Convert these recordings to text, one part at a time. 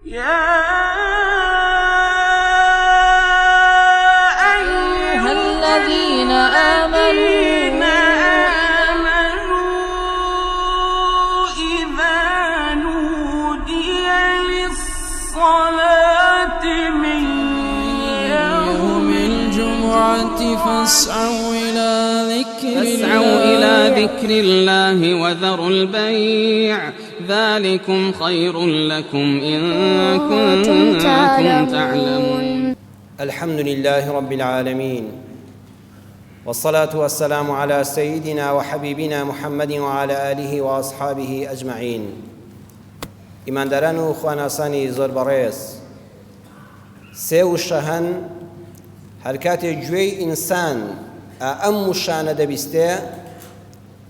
يا أيها الذين آمنوا إذا نودي للصلاة من يوم الجمعة فاسعوا إلى ذكر فاسعوا إلى ذكر الله وذروا البيع ذلكم خير لكم إن كنتم كنتم تعلمون. تعلمون. الحمد لله رب العالمين والصلاة والسلام على سيدنا وحبيبنا محمد وعلى آله وأصحابه أجمعين. ئیمانداران و خواناسانی زۆر بەڕێز، سێ وشە هەن هەر کاتێ گوێی ئینسان ئەم وشانە دەبیستێ،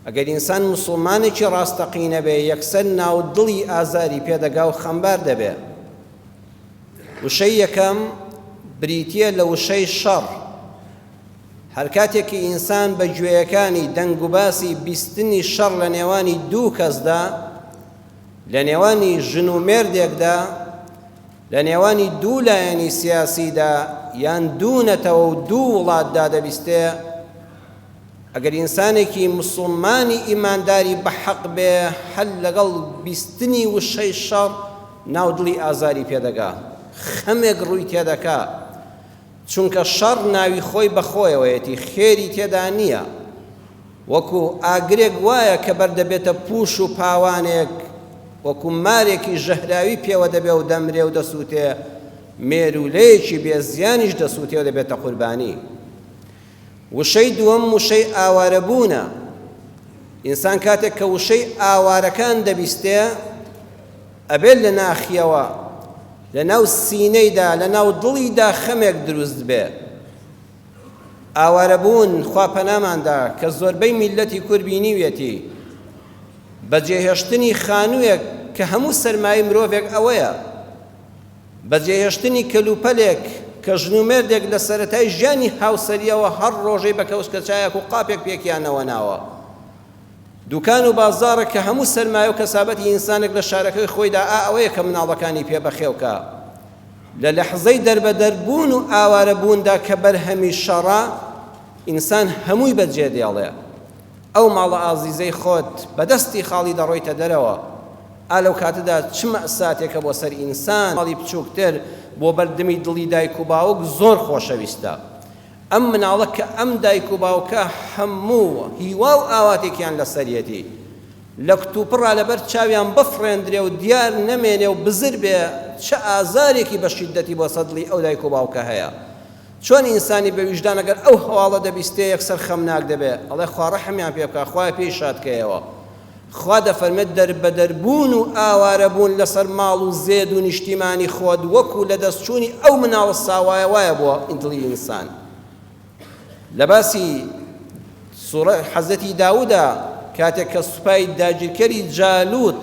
ئەگەر ئینسان موسڵمانێکی ڕاستەقینە بێ یەکسەر ناو دڵی ئازاری پێدەگا و خەمبار دەبێ. وشەی یەکەم بریتییە لە وشەی شەڕ. هەر کاتێکی ئینسان بە گوێیەکانی دەنگ و باسی بیستنی شەڕ لە نێوانی دوو کەسدا، لە نێوانی ژن و مێردێکدا، لە نێوانی دوو لایەنی سیاسیدا یان دوو نەتەوە و دوو وڵاتدا دەبیستێ، ئەگەر ئینسانێکی موسڵمانی ئیمانداری بە حەق بێ هەر لەگەڵ بیستنی وشەی شەڕ ناو دڵی ئازاری پێدەگا، خەمێک ڕووی تێدەکا، چونکە شەڕ ناوی خۆی بە خۆیەوەیەتی خێری تێدا نییە، وەکو ئاگرێک وایە کە بەردەبێتە پوش و پاوانێک، وەکو مارێکی ژەهراوی پێوە دەبێ و دەمرێ و دەسووتێ، مێروولەیەکی بێ زیانیش دەسووتێ و دەبێتە قوربانی. وشەی دووەم وشەی ئاوارەبوونە. ئینسان کاتێک کە وشەی ئاوارەکان دەبیستێ، ئەبێت لە ناخیەوە، لە ناو سینەیدا، لە ناو دڵیدا خەمێک دروست بێ. ئاوارەبوون، خوا پەنامان دا، کە زۆربەی میللەتی کورد بینیویەتی، بەجێهێشتنی خانووێک کە هەموو سەرمایەی مرۆڤێک ئەوەیە، بەجێهێشتنی کەلوپەلێک کە ژن و مێردێک لە سەرەتای ژیانی هاوسەرییەوە هەر ڕۆژەی بە کەوچکە چایەک و قاپێک پێکیانەوە ناوە. دوکان و بازاڕێک کە هەموو سەرمایە و کەسابەتی ئینسانێک لە شارەکەی خۆیدا ئا ئەوەیە کە مناڵەکانی پێ بەخێو کا. لە لەحزەی دەربەدەر بوون و ئاوارە بووندا کە بەرهەمی شەڕە، ئینسان هەمووی بەجێ دێڵێ. ئەو ماڵە ئازیزەی خۆت بە دەستی خاڵی دەڕۆیتە دەرەوە. ئا لەو کاتەدا چ مەئساتێکە بۆ سەر ئینسان. ماڵی بچووکتر بۆ بەر دمی دڵی دایک و باوک زۆر خۆشەویستە. ئەم مناڵە کە ئەم دایک و باوکە هەموو هیوا و ئاواتێکیان لەسەریەتی لە کتوپڕا لەبەر چاویان بفڕێندرێ و دیار نەمێنێ و بزر بێ چ ئازارێکی بە شیددەتی بۆ سەر دڵی ئەو دایک و باوکە هەیە. چۆن ئینسانی بە ویژدان ئەگەر ئەو هەواڵە دەبیستێ یەکسەر خەمناک دەبێ ئەڵێ خوا ڕەحمیان پێ بکا خوایە پێی شاد کەیەوە. خوا دەفەرمێت دەربەدەر بوون و ئاوارە بوون لەسەر ماڵ و زێد و نیشتیمانی خۆت وەکو لەدەست چوونی ئەو مناڵە ساوایە وایە بۆ دڵی ئینسان. لە باسی سوڕە حەزرەتی داودا کاتێک کە سوپای داگیرکەری جالوت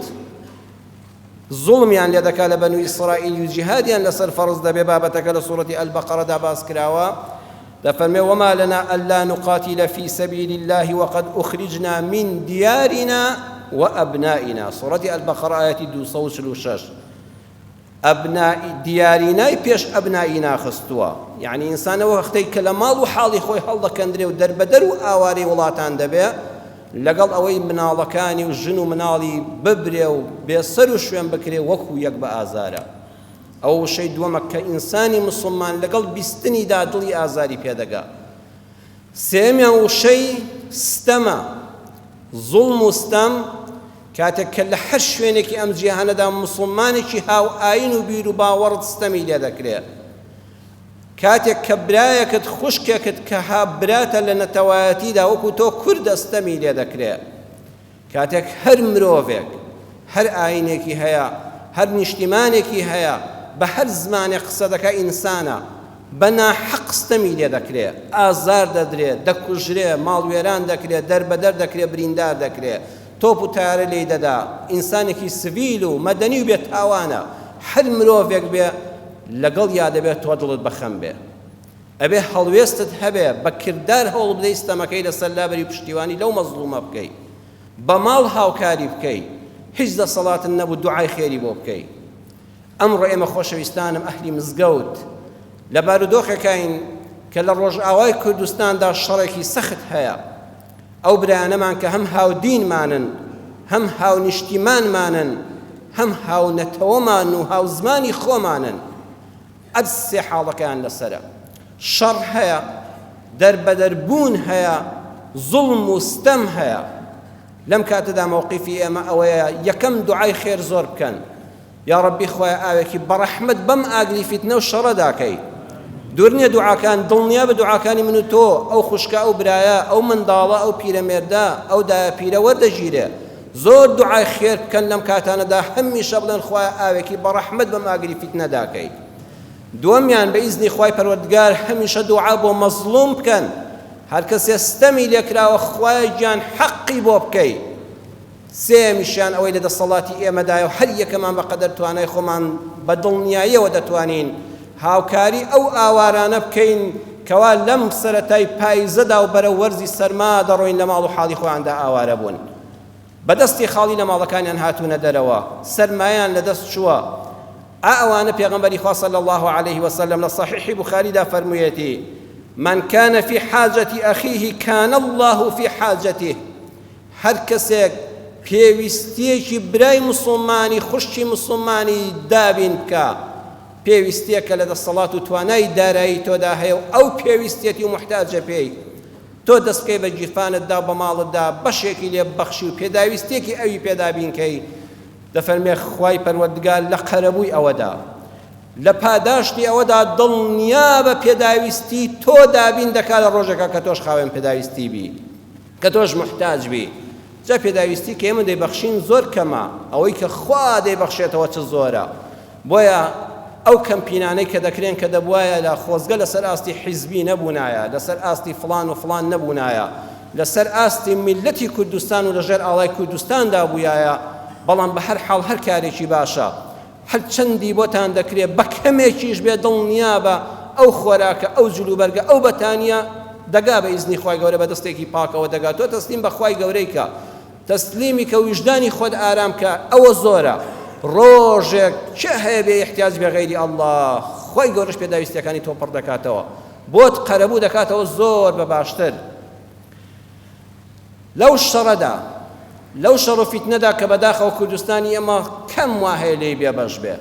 زوڵمیان لێ دەکا لە بەنو ئیسرائیل و جیهادیان لەسەر فەرز دەبێ بابەتەکە لە سوڕەتی البقرەدا باس کراوە دەفەرمێ وما لنا ألا نقاتل في سبيل الله وقد أخرجنا من ديارنا وأبنائنا سوڕەتی البقرە ئایەتی 246 ئەبنائی دیارینای پێش ئەبنائینا خستووە یعنی ئینسان ئەو وەختەی کە لە ماڵ و حاڵی خۆی هەڵدەکەندرێ و دەربەدەر و ئاوارەی وڵاتان دەبێ لەگەڵ ئەوەی مناڵەکانی و ژن و مناڵی ببرێ و بێسەر و شوێن بکرێ وەکو یەک بە ئازارە. ئەوە وشەی دووەمە کە ئینسانی موسڵمان لەگەڵ بیستنیدا دڵی ئازاری پێدەگا. سێیەمیان وشەی ستەمە، زوڵم و ستەم، کاتێک کە لە هەر شوێنێکی ئەم جیهانەدا موسڵمانێکی هاوئایین و بیروباوەڕت ستەمی لێدەکرێ، کاتێک کە برایەکت خوشکێکت کە ها براتە لە نەتەوایەتیدا وەکو تۆ کوردە ستەمی لێ دەکرێ کاتێک هەر مرۆڤێک هەر ئاینێکی هەیە هەر نیشتیمانێکی هەیە بە هەر زمانێک قسە دەکا ئینسانە بە ناحەق ستەمی لێ دەکرێ ئازار دەدرێ دەکوژرێ ماڵوێران دەکرێ دەربەدەر دەکرێ بریندار دەکرێ تۆپ و تارە لێی دەدا ئینسانێکی سڤیل و مەدەنی و بێ تاوانە هەر مرۆڤێک بێ لەگەڵیا دەبێ تۆ دڵت بە خەم بێ ئەبێ هەڵوێستت هەبێ بە کردار هەوڵ بدەی ستەمەکەی لەسەر لابەری و پشتیوانی لەو مەزڵومە بکەی بە ماڵ هاوکاری بکەی هیچ دەسەڵاتت نەبوو دوعای خێری بۆ بکەی. ئەمڕۆ ئێمە خۆشەویستانم ئەهلی مزگەوت لە بارودۆخێکاین کە لە ڕۆژئاوای کوردستاندا شەڕێکی سەخت هەیە. ئەو برایانەمان کە هەم هاودینمانن، هەم هاونیشتیمانمانن، هەم هاونەتەوەمان و هاوزمانی خۆمانن، ئەم سێ حاڵەکەیان لەسەرە. شەڕ هەیە، دەربەدەربوون هەیە، زوڵم و ستەم هەیە. لەم کاتەدا مەوقیفی ئێمە ئەوەیە یەکەم دوعای خێر زۆر بکەن. یاڕەبی خوایە ئاوێکی بەڕەحمەت بەم ئاگری فیتنە و شەڕە داکەی دوور نییە دوعاکان دڵنیا بە دوعاکانی من و تۆ ئەو خوشکە ئەو برایە ئەو منداڵە ئەو پیرەمێردە ئەو دایە پیرە وەردەگیرێ زۆر دوعای خێر بکەن لەم کاتانەدا هەمیشە بڵێن خوایە ئاوێکی بەڕەحمەت بەم ئاگری فیتنە داکەی دووەمیان بە ئیزنی خوای پەروەردگار هەمیشە دوعا بۆ مەزڵوم بکەن هەر کەسێ ستەمی لێکراوە خوایە گیان حەقی بۆ بکەی سێیەمیشیان ئەوەی لە دەسەڵاتی ئێمەدایە و هەر یەکەمان بە قەدەر توانای خۆمان بە دڵنیاییەوە دەتوانین هاوکاری ئەو ئاوارانە بکەین کەوا لەم سەرەتای پایزەدا و بەرەو وەرزی سەرما دەڕۆین لە ماڵ و حاڵی خۆیاندا ئاوارە بوون بە دەستی خاڵی لە ماڵەکانیان هاتوونە دەرەوە سەرمایان لە دەست چووە ئا ئەوانە پێغەمبەری خوا صلی الله علیه وسلم لە صحیح بخاریدا فەرموویەتی من كان في حاجة أخيه كان الله في حاجته هەر کەسێک پێویستییەکی برای موسڵمانی، خوشکی موسڵمانی دابین بکا، پێویستییەکە لە دەسەڵات و توانای دارایی تۆدا هەیە و ئەو پێویستیەتی و موحتاجە پێی، تۆ دەست بکەی بە گیرفانتدا و بە ماڵتدا بەشێکی لێ ببەخشی و پێداویستییەکی ئەوی پێ دابین کەی، دەفەرمێ خوای پەروەردگار لە قەرەبووی ئەوەدا، لە پاداشتی ئەوەدا دڵنیابە پێداویستی تۆ دابین دەکا لە ڕۆژێکا کە تۆش خاوەن پێداویستی بی. کە تۆش موحتاج بی. جا پێداویستی کە ئێمە دەیبەخشین زۆر کەمە، ئەوەی کە خوا دەیبەخشێتەوە چ زۆرە. بۆیە ئەو کەمپینانەی کە دەکرێن کە دەبوایە لە خۆزگە لەسەر ئاستی حیزبی نەبوونایە، لەسەر ئاستی فڵان و فڵان نەبوونایە، لەسەر ئاستی میللەتی کوردستان و لەژێر ئاڵای کوردستاندا بوویایە، بەڵام بە هەر حاڵ هەر کارێکی باشە. هەر چەندی بۆتان دەکرێ بە کەمێکیش بێ دڵنیابە ئەو خۆراکە ئەو جلوبەرگە ئەو بەتانیە دەگا بە ئیزنی خوای گەورە بە دەستێکی پاکەوە دەگا تۆ تەسلیم بە خوای گەورەی کە تەسلیمی کە ویژدانی خۆت ئارام کە ئەوە زۆرە ڕۆژێک کێ هەیە بێ احتیاج بێ غەیری ئەڵڵا خوای گەورەش پێداویستیەکانی تۆ پڕ دەکاتەوە بۆت قەرەبوو دەکاتەوە زۆر بە باشتر لەو شەڕەدا، لەو شەڕ و فیتنەدا کە بەداخەوە کوردستانی ئێمە کەم وا هەیە لێی بێبەش بێ.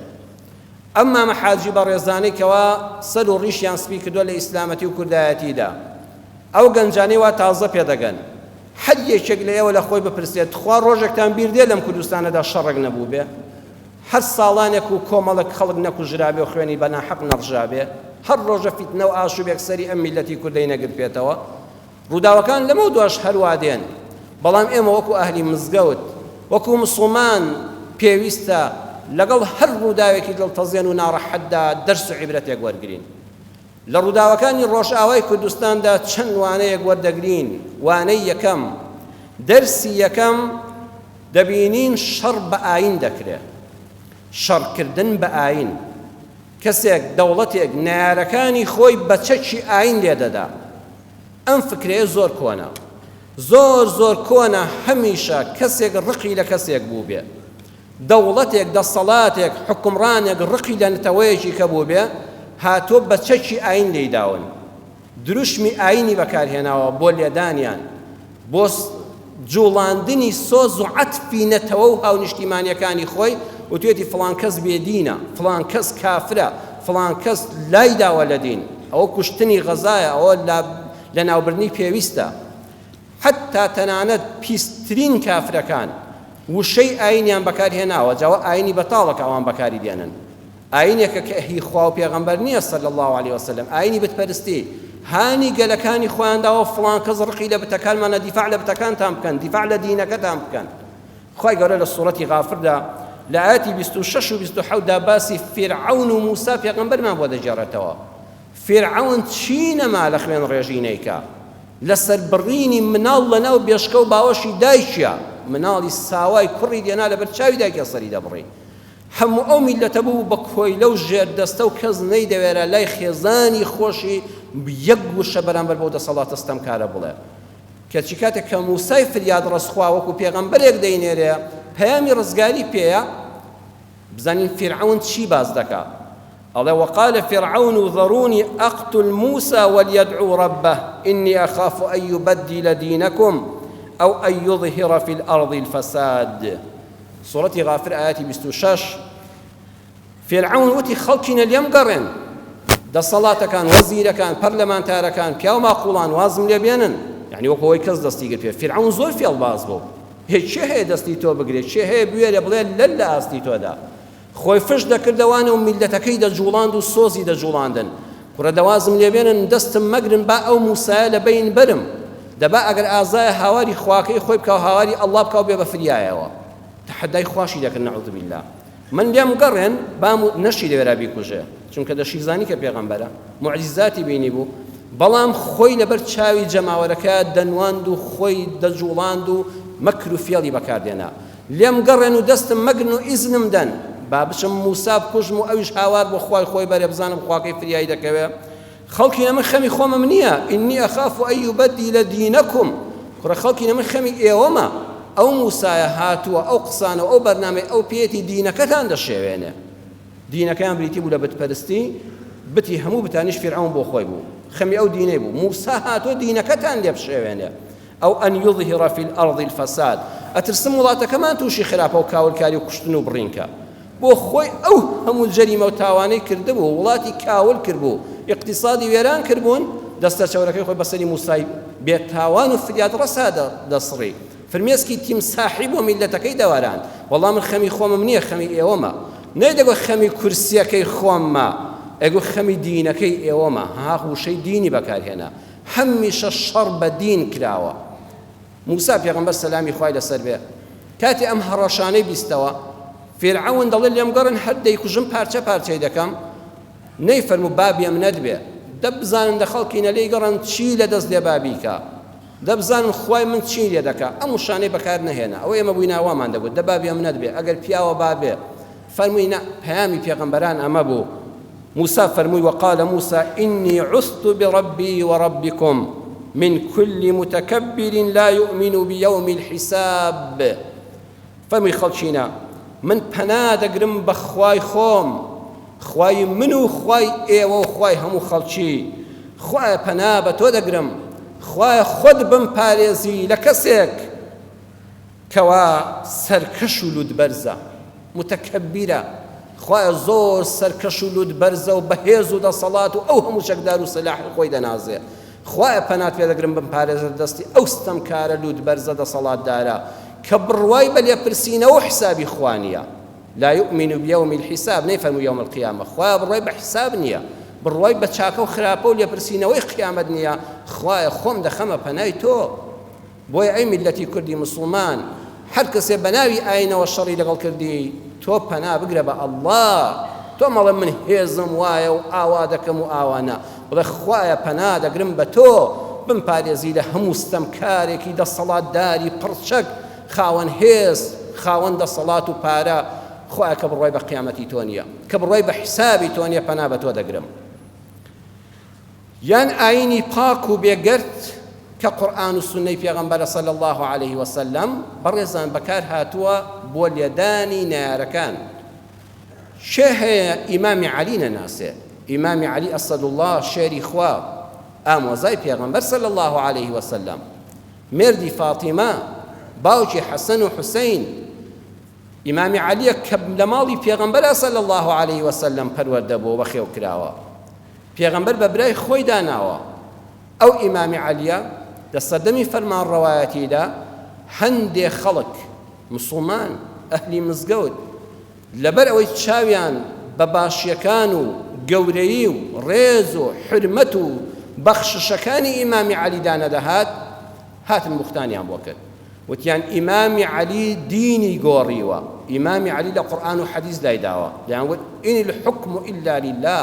ئەم مامە حاجی بەڕێزانەی کەوا سەر و ڕیشیان سپی کردووە لە ئیسلامەتی و کوردایەتیدا، ئەو گەنجانەی وا تازە پێدەگەن، هەر یەکێک لە ئێوە لە خۆی بپرسێت، تخوا ڕۆژێکتان بیر دێ لەم کوردستانەدا شەڕێک نەبووبێ؟ هەر ساڵانێک و کۆمەڵێک خەڵک نەکوژرابێ و خوێنی بە ناحەق نەڕژابێ؟ هەر ڕۆژە فیتنە و ئاشوبێک سەری ئەم میللەتی کوردەی نەگرتبێتەوە؟ ڕووداوەکان لەمەو دواش هەروا دێن، بەڵام ئێمە وەکو ئەهلی مزگەوت، وەکو موسڵمان پێویستە لەگەڵ هەر ڕووداوێکی دڵتەزێن و ناڕەحەتدا دەرس و عیبرەتێک وەرگرین. لە ڕووداوەکانی ڕۆژئاوای کوردستاندا چەند وانەیەک وەردەگرین، وانەی یەکەم، دەرسی یەکەم، دەبینین شەڕ بە ئایین دەکرێ، شەڕکردن بە ئایین، کەسێک، دەوڵەتێک نەیارەکانی خۆی بە چەکی ئایین لێدەدا. ئەم فکرەیە زۆر کۆنە. زۆر زۆر کۆنە هەمیشە کەسێک ڕقی لە کەسێک بووبێ. دەوڵەتێک، دەسەڵاتێک، حوکمڕانێک ڕقی لە نەتەوەیەکی کە بووبێ، هاتووە بە چەکی ئایین لێیداون. دروشمی ئایینی بەکارهێناوە بۆ لێدانیان، بۆ جوڵاندنی سۆز و عەتفی نەتەوە و هاونیشتیمانیەکانی خۆی، وتویەتی فڵان کەس بێدینە، فڵان کەس کافرە، فڵان کەس لایداوە لە دین، ئەوە کوشتنی غەزایە، ئەوە لەناوبردنی پێویستە. حەتتا تەنانەت پیسترین کافرەکان وشەی ئایینیان بەکارهێناوە، جا ئەوە ئایینی بەتاڵە کە ئەوان بەکاری دێنن. ئاینێکە کە هی خوا و پێغەمبەر نییە صلی اللە علیە وسلم ئاینی بتپەرستی هانی گەلەکانی خۆیان داوە فڵان کەس ڕقی لە بتەکانمانە دیفاع لە بتەکانتان بکەن دیفاع لە دینەکەتان بکەن خوای گەورە لە سوڕەتی غافردا لە ئاەتی 26 و 27 دا باسی فیرعەون و موسا پێغەمبەرمان بۆ دەگێڕێتەوە فیرعەون چی نەما لە خوێن ڕێژی نیکە لەسەر بڕینی مناڵ لەناو بێشکە و باوەشی دایکیا مناڵی ساوای کوڕی دێنا لەبەر چاوی دایکیا سەری دەبڕی هەموو ئەو میللەتە ببوو بە کۆیلە و ژێردەستە و کەس نەیدەوێرا لای خێزانی خۆشی یەک وشە بەرامبەر بەو دەسەڵاتە ستەمکارە بڵێ. کەچی کاتێک کە موسای فریادڕەس خوا وەکو پێغەمبەرێک دەینێرێ پەیامی ڕزگاری پێیە، بزانین فیرعەون چی باس دەکا. ئەڵێ وقال فرعون ذروني أقتل موسى وليدعو ربه إني أخاف أن يبدل دينكم أو أن يظهر في الأرض الفساد. سورەتی غافر ئایەتی 26. فیرعەون وتی خەڵکینە لێم گەڕێن، دەسەڵاتەکان، وەزیرەکان، پەرلەمانتارەکان، پیاو ماقوڵان وازم لێ بێنن. یعنی وەکو ئەوەی کەس دەستی گرت پێ. فیرعەون زۆر فێڵباز بوو، هێ کێ هەیە دەستی تۆ بگرێت، کێ هەیە بوێرێ بڵێ لەل لە ئاستی تۆدا. خۆی فش دەکردەوانە و میللەتەکەی دەجوڵاند و سۆزی دەجوڵاندن. کوڕە دەوازم لێ بێنن، دەستم مەگرن با ئەو موسایە لە بەین بەرم. دەبا ئەگەر ئازایە هاواری خواکەی خۆی بکا و هاواری ئەڵڵا بکا و بێ بە فریایەوە. تەحەدای خواشی دەکرد نعوذ باللە. من لێم گەڕێن با نەشی دەوێرا بیکوژێ، چونکە دەشیزانی کە پێغەمبەرە، موعجیزاتی بینیبوو، بەڵام خۆی لەبەر چاوی جەماوەرەکە دەنواند و خۆی دەجوڵاند و مەکر و فێڵی بەکار دێنا. لێم گەڕێن و دەستم مەگرن و ئیزنم دەن با بچم موسا بکوژم و ئەویش هاوار بۆ خوای خۆی بەرێ بزانم خواکەی فریای دەکەوێ. خەڵکینە من خەمی خۆمم نییە، ئینی ئەخاف ئەن یوبەدیلە دینەکم، کوڕە خەڵکینە من خەمی ئێوەمە، ئەو موسایە هاتووە ئەو قسانە و ئەو بەرنامەی ئەو پێیەتی دینەکەتان دەشێوێنێ. دینەکەیان بریتی بوو لە بتپەرستی، بتی هەموو بتانیش فیرعەون بۆ خۆی بوو، خەمی ئەو دینەی بوو، موسا هاتووە دینەکەتان لێ بشێوێنێ. او ان یظهر فی الارض الفساد، ئەترسم وڵاتەکەمان تووشی خراپە و کاولکاری و کوشتن و بڕین کا. بۆ خۆی ئەو هەموو جەریمە و تاوانەی کردبوو، وڵاتی کاول کردبوو، ئیقتیسادی وێران کردبوون، دەستە چەورەکەی خۆی بەسەری موسای بێ تاوان و فریادڕەسا دەسڕی، فرمێسکی تیمساحی بۆ میللەتەکەی دەواراند، وەڵا من خەمی خۆمم نییە خەمی ئێوەمە. نەیدەگوت خەمی کورسییەکەی خۆممە، ئەیگوت خەمی دینەکەی ئێوەمە، ها وشەی دینی بەکارهێنا. هەمیشە شەڕ بە دین کراوە. موسا پێغەمبەر سەلامی خوای لەسەر بێ کاتێ ئەم هەڕەشانەی بیستەوە، فیرعەون دەڵێ لێم گەڕن هەر دەیکوژم پارچە پارچەی دەکەم، نەیفەرموو با بێمنەت بێ، دە بزانن لە خەڵکینە لێی گەڕن چی لە دەست دێ با بیکا، دە بزانن خوای من چی لێ دەکا، ئەم وشانەی بەکار نەهێنا، ئەوە ئێمە بووینا وامان دەگوت دە با بێمنەت بێ، ئەگەر پیاوە با بێ، فەرمووی نا، پەیامی پێغەمبەران ئەمە بوو، موسا فەرمووی، وقال موسى إني عثت بربي وربكم من كل متكبر لا يؤمن بيوم الحساب. فەرمووی خەڵکینە من پەنا دەگرم بە خوای خۆم، خوای من و خوای ئێوە و خوای هەموو خەڵکی، خوایە پەنا بە تۆ دەگرم، خوایە خۆت بمپارێزی لە کەسێک کەوا سەرکەش و لوتبەرزە، متکبرە، خوایە زۆر سەرکەش و لوتبەرزە و بەهێز و دەسەڵات و ئەو هەموو چەکدار و سەلاحی خۆی دەنازێ، خوایە پەنات پێ دەگرم بمپارێزە لە دەستی ئەو ستەمکارە لوتبەرزە دەسەڵاتدارە کە بڕوای بە لێپرسینەوە و حسابی خوا نییە، لا یؤمن بیوم الحساب، نەیفەرموو یوم القیامە، خوایە بڕوای بە حساب نییە، بڕوای بە چاکە و خراپە و لێپرسینەوەی قیامەت نییە، خوایە خۆم دەخەمە پەنای تۆ. بۆیە ئەی میللەتی کوردی موسڵمان هەر کەسێ بەناوی ئاینەوە شەڕی لەگەڵ کردی تۆ پەنا بگرە بە اللە تۆ مەڵێ من هێزم وایە و ئاوا دەکەم و ئاوا نا بڵێ خوایە پەنا دەگرم بە تۆ بمپارێزی لە هەموو ستەمکارێکی دەسەڵاتداری پڕچەک خاوەن هێز خاوەن دەسەڵات و پارە خوایە کە بڕوای بە قیامەتی تۆ نییە کە بڕوای بە حیسابی تۆ نییە پەنا بە تۆ دەگرم. یان ئایینی پاک و بێگەرد کە قورئان و سوننەی پێغەمبەرە صلی اللە علیه وسلم بەڕێزان بەکار هاتووە بۆ لێدانی نەیارەکان. کێ هەیە ئیمامی عەلی نەناسێ؟ ئیمامی عەلی اسداللە شێری خوا، ئامۆزای پێغەمبەر صلی اللە علیه وسلم، مێردی فاتیمە، باوکی حەسەن و حوسەین، ئیمامی عەلیە کە لە ماڵی پێغەمبەرا صلی اللە علیه وسلم پەروەردە بووە بەخێو کراوە. پێغەمبەر بە برای خۆی داناوە. ئەو ئیمامی عەلیە لە سەردەمی فەرمانڕەوایەتیدا هەندێ خەڵک، مسوڵمان، ئەهلی مزگەوت، لەبەر ئەوەی چاویان بە باشیەکان و گەورەیی و ڕێز و حورمەت و بەخششەکانی ئیمامی عەلیدا نەدەهات، هاتن بوختانیان بۆ کرد. وتیان ئیمامی عەلی دینی گۆڕیوە، ئیمامی عەلی لە قورئان و حەدیس لایداوە، دەیان وت ان الحکم الا للە،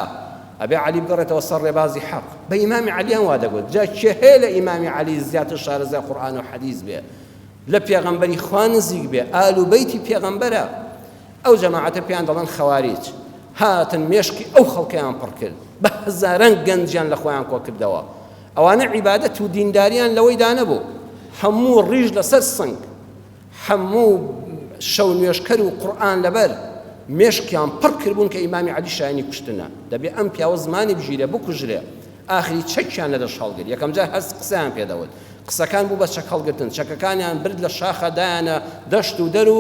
ئەبێ عەلی بگەڕێتەوە سەر ڕێبازی حەق، بە ئیمامی عەلیان وا دەگوت، جا کێ هەیە لە ئیمامی عەلی زیاتر شارەزای قورئان و حەدیس بێ، لە پێغەمبەری خوا نزیک بێ، ئال و بەیتی پێغەمبەرە، ئەو جەماعەتە پێیان دەڵێن خەواریج، هاتن مێشکی ئەو خەڵکەیان پڕ کرد، بە هەزاران گەنجیان لە خۆیان کۆ کردەوە، ئەوانە عیبادەت و دینداریان لەوەیدا نەبوو هەموو ڕیش لەسەر سنگ، هەموو شەو نوێژکەر و قورئان لەبەر. مێشکیان پڕ کردبوون کە ئیمامی عەلی شایەنی کوشتنە، دەبێ ئەم پیاوە زمانی بگیرێ، بکوژرێ. ئاخری چەکیان لە دەست هەڵگرت. یەکەم جار هەر قسەیان پێ دەوت. قسەکان بوو بە چەک هەڵگرتن. چەکەکانیان برد لە شاخە دایانە دەشت و دەر و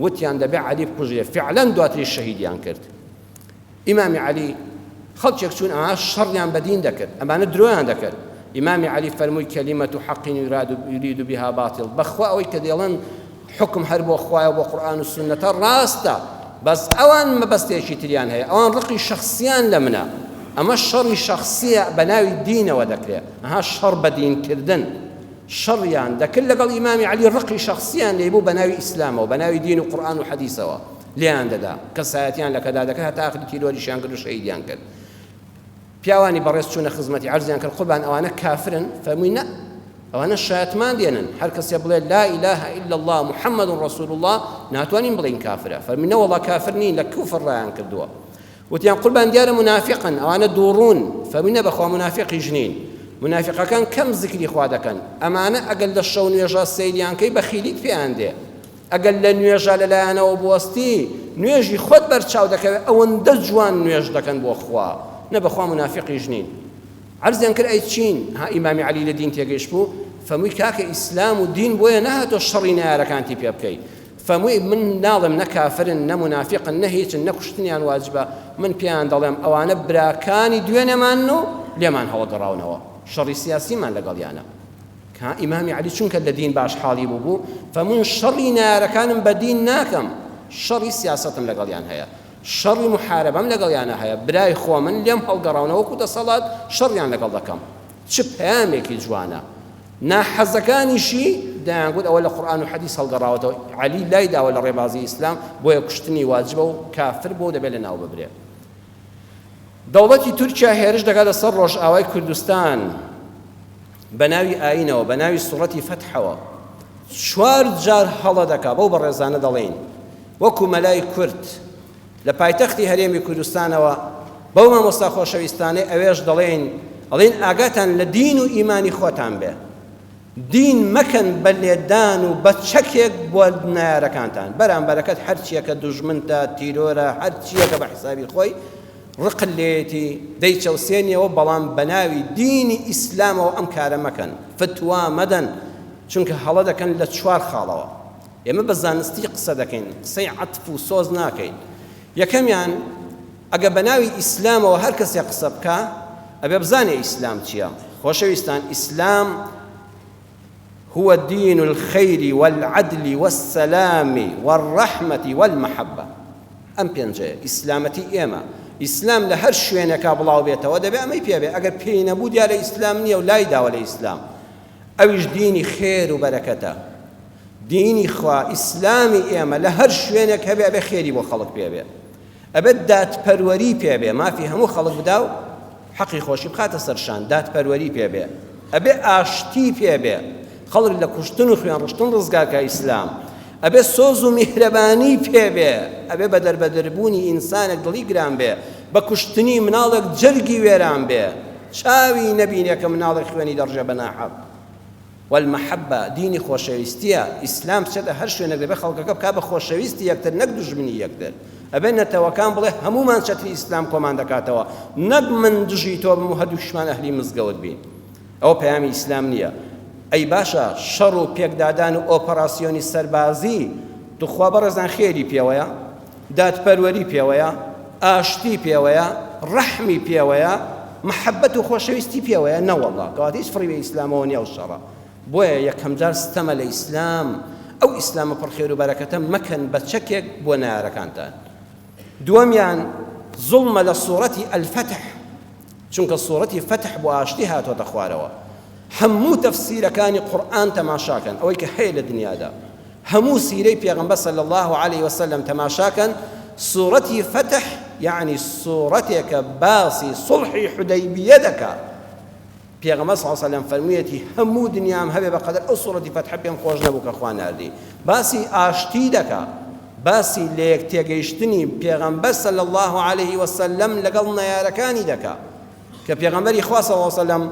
وتیان دەبێ عەلی بکوژرێ. فیعلەن دواتریش شەهیدیان کرد. ئیمامی عەلی خەڵکێک چوون ئەمانە شەڕیان بە دین دەکرد، ئەمانە درۆیان دەکرد. ئیمامی عەلی فەرمووی کەلیمەت حەق یراد یرید بها باطل، بەخوا ئەوەی کە دەیڵێن حوکم هەر بۆ خوایە و بۆ قورئان و سوننەتە ڕاستە، بەس ئەوان مەبەستێکی تریان هەیە، ئەوان ڕقی شەخسیان لە منە، ئەمە شەڕی شەخسیە بە ناوی دینەوە دەکرێ، ئەها شەڕ بە دین کردن، شەڕیان دەکرد لەگەڵ ئیمامی عەلی ڕقی شەخسیان لێی بوو بە ناوی ئیسلامەوە، بە ناوی دین و قورئان و حەدیسەوە لێیان دەدا، کەسایەتیان لەکەدا دەکرد هەتا ئاخری تیرۆریشیان کرد و شەهیدیان کرد. پیاوانی بەڕێز چوونە خزمەتی عەرزیان کرد قوربان ئەوانە کافرن؟ فەرمووی نە ئەوانە شایەتمان دێنن هەر کەسێ بڵێ لا اله الا الله محمد رسول الله ناتوانین بڵێین کافرە فەرمووی نەوەڵا کافر نین لە کوفر ڕایان کردووە وتیان قوربان دیارە منافقن ئەوانە دووڕوون فەرمووی نە بەخوا منافقیش نین منافقەکان کەم زکری خوا دەکەن ئەمانە ئەگەر لە شەو نوێژا سەیریان کەی بەخیلیت پێیان دێ ئەگەر لە نوێژا لە لایانەوە بوەستی نوێژی خۆت بەرچاو دەکەوێت ئەوەندە جوان نوێژ دەکەن بۆ خوا نە بەخوا منافقیش نین عەرزیان کرد ئەی چین ها ئیمامی عەلی لە دین تێگەیشت بوو فەمووی کاکە ئیسلام و دین بۆیە نەهاتۆ شەڕی نەیارەکانتی پێ بکەی فەمووی من ناڵێم نە کافرن نە منافقن نە هیچن نە کوشتنیان واجبە من پێیان دەڵێم ئەوانە براکانی دوێنێمانن و لێمان هەڵگەڕاونەوە شەڕی سیاسیمان لەگەڵیانە کا ئیمامی عەلی چونکە لە دین باش حاڵی بووبوو فەموون شەڕی نەیارەکانم بە دین ناکەم شەڕی سیاسەتم لەگەڵیان هەیە شەڕی محاربەم لەگەڵیانە هەیە برای خۆمن لێم هەڵگەڕاونە وەکو دەسەڵات شەڕیان لەگەڵ دەکەم چ پەیامێکی جوانە ناحەزەکانیشی دەیانگوت ئەوە لە قورئان و حەدیث هەڵگەڕاوەتەوە عەلی لای داوە لە ڕێبازی ئیسلام بۆیە کوشتنی واجبە و کافر بۆ دەبێت لە ناو ببرێ دەوڵەتی تورکیا هێرش دەکاتە سەر ڕۆژئاوای کوردستان بە ناوی ئایینەوە، بە ناوی سوڕەتی فەتحەوە چوار جار هەڵە دەکا، بەو بەڕێزانە دەڵێین وەکو مەلای کورد لە پایتەختی هەرێمی کوردستانەوە بەو مامۆستا خۆشەویستانەی ئەوێش دەڵێین ئەڵێین ئاگاتان لە دین و ئیمانی خۆتان بێ دین مەکەن بە لێدان و بە چەکێک بۆ نەیارەکانتان بەرامبەرەکەت هەرچیەکە دوژمنتە تیرۆرە هەرچیەکە بە حسابی خۆی ڕقت لێیەتی دەیچەوسێنیەوە بەڵام بەناوی دینی ئیسلامەوە ئەم کارە مەکەن فتوا مەدەن چونکە هەڵە دەکەن لە چوار خاڵەوە ئێمە بە زانستی قسە دەکەین قسەی عەتف و سۆز ناکەین یەکەمیان ئەگە بەناوی ئیسلامەوە هەر کەسێ قسە بکا ئەبێ بزانێ ئیسلام چییە خۆشەویستان ئیسلام هو دین الخیر والعدل والسلام والرحمة والمحبە ئەم پێنجەیە ئیسلامەتی ئێمە ئیسلام لە هەر شوێنێکا بڵاو بێتەوە دەبێ ئەمەی پێ بێ ئەگەر پێی نەبوو دیارە ئیسلام نییە و لای داوە لە ئیسلام ئەویش دینی خێر و بەرەکەتە دینی خوا ئیسلامی ئێمە لە هەر شوێنێک هەبێ ئەبێ خێری بۆ خەڵک پێ بێ ئەبێت دادپەروەری پێ بێ مافی هەموو خەڵک بدا و حەقی خۆشی بخاتە سەر شان، دادپەروەری پێ بێ، ئەبێ ئاشتی پێ بێ، خەڵک لە کوشتن و خوێن ڕشتن ڕزگار کا ئیسلام، ئەبێ سۆز و میهرەبانی پێ بێ، ئەبێ بە دەربەدەربوونی ئینسانێک دڵی گران بێ، بە کوشتنی مناڵێک جەرگی وێران بێ، چاوی نەبینێ کە مناڵێک خوێنی دەڕژێ بە ناحەق. والمحبە دینی خۆشەویستیە، ئیسلام بچێتە هەر شوێنێک دەبێت خەڵکەکە بکات بە خۆشەویستی یەکتر نەک دوژمنی یەکتر، ئەبێت نەتەوەکان بڵێ هەموومان چەتری ئیسلام کۆمان دەکاتەوە نەک من دژی تۆ بم و هەردووکیشمان ئەهلی مزگەوت بین، ئەوە پەیامی ئیسلام نییە. ئەی باشە شەڕ و پێکدادان و ئۆپەراسیۆنی سەربازی توخوا بەڕێزان خێری پێوەیە؟ دادپەروەری پێوەیە، ئاشتی پێوەیە، ڕەحمی پێوەیە، مەحەبەت و خۆشەویستی پێوەیە؟ نەوەڵڵا، کەواتە هیچ فڕی بە ئیسلامەوە نییە ئەو شەڕە. بۆیە یەکەمجار ستەمە لە ئیسلام، ئەو ئیسلامە پڕ خێر و بەرەکەتە مەکەن بە چەکێک بۆ نەیارەکانتان. دووەمیان زوڵمە لە سوڕەتی الفتح، چونکە سوڕەتی فەتح بۆ ئاشتی هاتۆتە خوارەوە. هەموو تەفسیرەکانی قورئان تەماشاکەن، ئەوەی کە هەیە لە دنیادا. هەموو سیرەی پێغەمبەر صلی اللە علیە وسلم تەماشاکەن سورەتی فەتح یەعنی سورەتێکە باسی سوڵحی حودەیبیە دەکا پێغەمبەر صلی اللە علیه وسلم فەرموویەتی هەموو دنیام هەبێ بەقەدەر ئەو سورەتی فەتحە پێم خۆش نەبوو کە خوا ناردی باسی ئاشتی دەکا باسی لەیەک تێگەیشتنی پێغەمبەر صلی اللە علیه وسلم لەگەڵ نەیارەکانی دەکا کە پێغەمبەری خوا صلی اللە علیه وسلم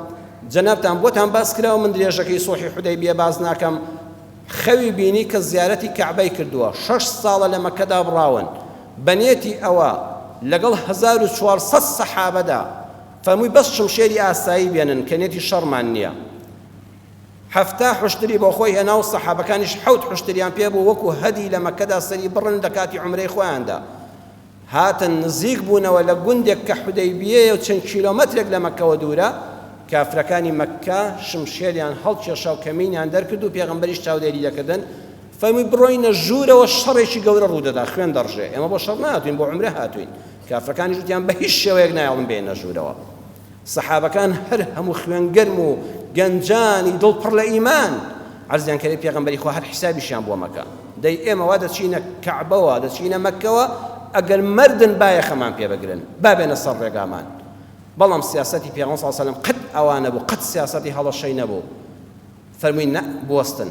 جەنابتان بۆتان باس کراوە من درێژەکەی سوڵحی حودەیبیە باس ناکەم خەوی بینی کە زیارەتی کەعبەی کردووە، شەش ساڵە لە مەککە دابڕاون. بە نێتی ئەوە لەگەڵ 1400 سەحابەدا فەرمووی بەس شمشێری ئاسایی بێنن کە نێتی شەڕمان نییە. 70 حوشتری بۆ خۆی هێنا و سەحابەکانیش حەوت حوشتریان پێ بوو وەکو هەدی لە مەککەدا سەری بڕن لە کاتی عومرەی خۆیاندا. هاتن نزیک بوونەوە لە گوندێک کە حودەیبیەیە و چەند کیلۆمەترێک لە مەککەوە دوورە، کافرەکانی مەککە شمشێریان هەڵکێشا و کەمینیان دەرکرد و پێغەمبەریش چاودێری دەکردن، فەرمووی بڕۆینە ژوورەوە شەڕێکی گەورە ڕوودەدا خوێن دەڕژێ، ئێمە بۆ شەڕ نەهاتووین بۆ عومرە هاتووین، کافرەکانیش وتیان بە هیچ شێوەیەک نایەڵن بێنە ژوورەوە. سەحابەکان هەر هەموو خوێن گەرم و گەنجانی دڵ پڕ لە ئیمان عەرزیان کردی پێغەمبەری خوا هەر حیسابیشیان بۆ مەکە دەی ئێمە وا دەچینە کەعبەوە دەچینە مەککەوە ئەگەر مردن بایەخەمان پێ بگرن با بێنە سەر ڕێگامان بەڵام سیاسەتی پێغەمبەر صلی الله علیه و سلم قەت ئەوا نەبوو قەت سیاسەتی هەڵەشەی نەبوو فەرمووی نە بوەستن